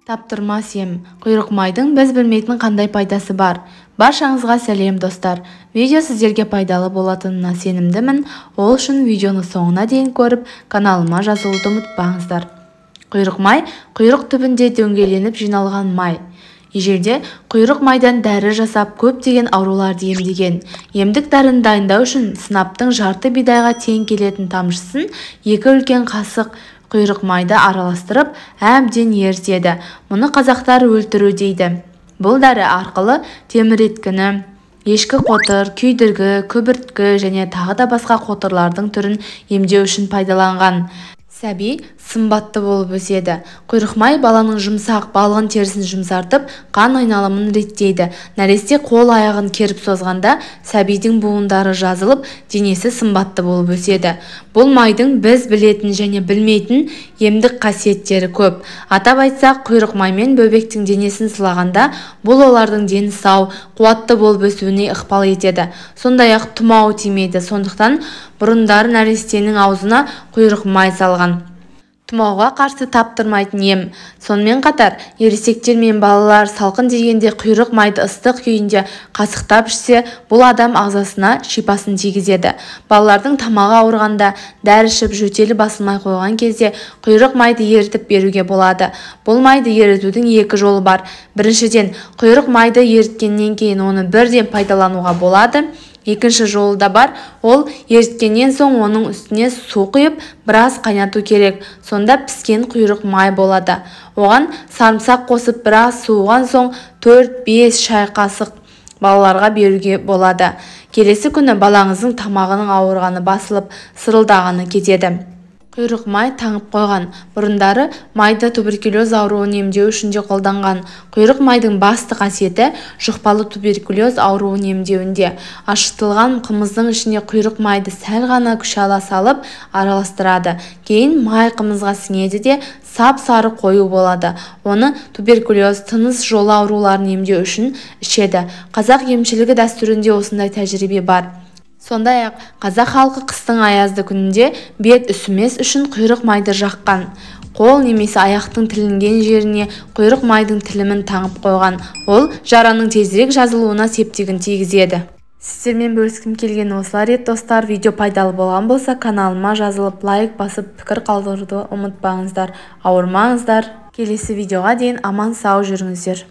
Таптырмас ем. Құйрық майдың біз білмейтін қандай пайдасы бар? Баршаңызға сәлем, достар! Видео сіздерге пайдалы болатынына сенімдімін. Ол үшін видеоны соңына дейін көріп, каналыма жазылуды ұмытпаңыздар. Құйрық май – құйрық түбінде дөңгеленіп жиналған май. Ежелде құйрық майдан дәрі жасап, көптеген ауруларды емдеген. Емдік дәріні дайындау үшін сынаптың жарты бидайға тең келетін тамшысын 2 үлкен қасық құйрық майды араластырып, әбден ерітеді. Мұны қазақтар өлтіру дейді. Бұл дәрі арқылы теміреткіні, ешкі қотыр, күйдіргі, күбірткі және тағы да басқа қотырлардың түрін емдеу үшін пайдаланған. Сәби сымбатты болып өседі. Құйрық май баланың жұмсақ, балғын терісін жұмсартып, қан айналымын реттейді. Нәресте қол-аяғын керіп созғанда, сәбидің буындары жазылып, денесі сымбатты болып өседі. Бұл майдың біз білетін және білмейтін емдік қасиеттері көп. Атап айтсақ, құйрық маймен бөбектің денесін сылағанда, бұл олардың дені сау, қуатты болып өсуіне ықпал етеді. Сондай-ақ тұмау тимейді. Сондықтан бұрындары нәрестенің аузына құйрық май салған. Тұмауға қарсы таптырмайтын ем. Сонымен қатар, ересектер мен балалар салқын дегенде құйрық майды ыстық күйінде қасықтап ішсе, бұл адам ағзасына шипасын тигізеді. Балалардың тамағы ауырғанда, дәрі ішіп, жөтелі басылмай қойған кезде құйрық майды ерітіп беруге болады. Бұл майды ерітудің екі жолы бар. Біріншіден, құйрық майды еріткеннен кейін оны бірден пайдалануға болады. Екінші жолы да бар, ол еріткеннен соң оның үстіне су құйып, біраз қайнату керек. Сонда піскен құйрық май болады. Оған сарымсақ қосып, біраз суыған соң 4-5 шай қасық балаларға беруге болады. Келесі күні балаңыздың тамағының ауырғаны басылып, сырылдағаны кетеді. Құйрық май таңып қойған. Бұрындары майды туберкулез ауруын емдеу үшін де қолданған. Құйрық майдың басты қасиеті жұқпалы туберкулез ауруын емдеуінде. Ашытылған қымыздың ішіне құйрық майды сәл ғана күшала салып араластырады. Кейін май қымызға сіңеді де сап-сары қою болады. Оны туберкулез, тыныс жолы ауруларын емдеу үшін ішеді. Қазақ емшілігі дәстүрінде осындай тәжірибе бар. Сондай-ақ, қазақ халқы қыстың аязды күнінде бет үсімес үшін құйрық майды жаққан. Қол немесе аяқтың тілінген жеріне құйрық майдың тілімін таңып қойған. Ол жараның тезірек жазылуына септігін тигізеді. Сіздермен бөліскім келген осылар еді, достар. Видео пайдалы болған болса, каналыма жазылып, лайк басып, пікір қалдыруды ұмытпаңыздар. Ауырмаңыздар. Келесі видеоға дейін аман сау жүріңіздер.